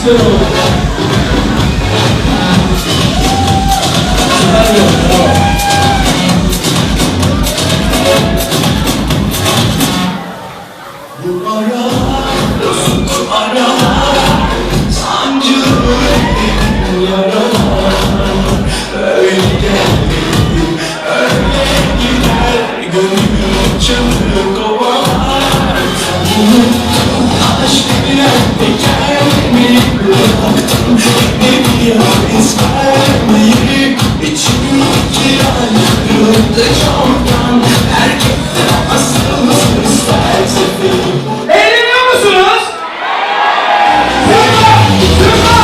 Süper bir oldu, bravo. Bu aralar, bu aralar sancılı yaralar. Öyle geldi, öyle gider, gönül çığlık kovalar. Unuttum aşk bilen teker mi? Bıraktım ne bir iz vermeyi. İçimdeki ayrıldı çoktan. Erkekte asıl felsefi. Eğleniyor musunuz? Zıpla! Zıpla!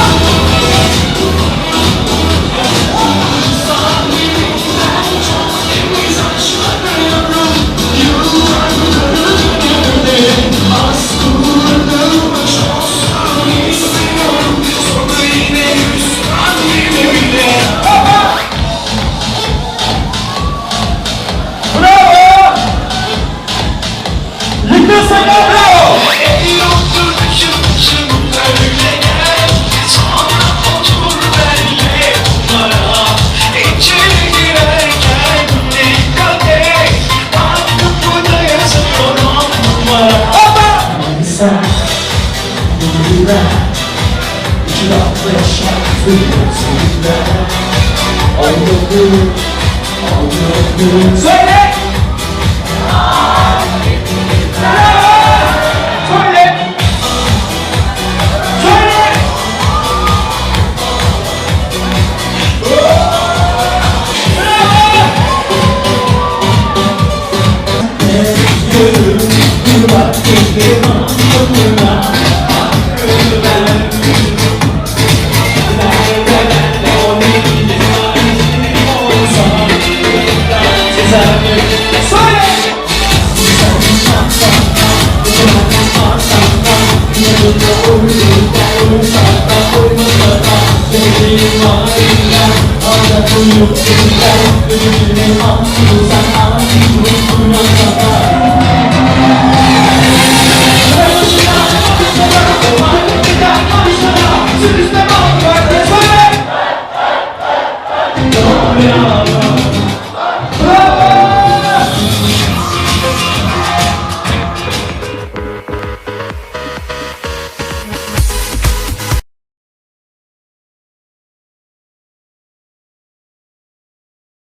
Bravo! Yıkılsın bravo! İçeri girerken dikkat et. Bak kapıda yazıyor on numara. Sen gönlüme İki lafla yaşattın seninle Anladım, anladım. Söyle! Söyle! Söyle! Bir bak dedim anlamına. Hakkını ver. Söyle!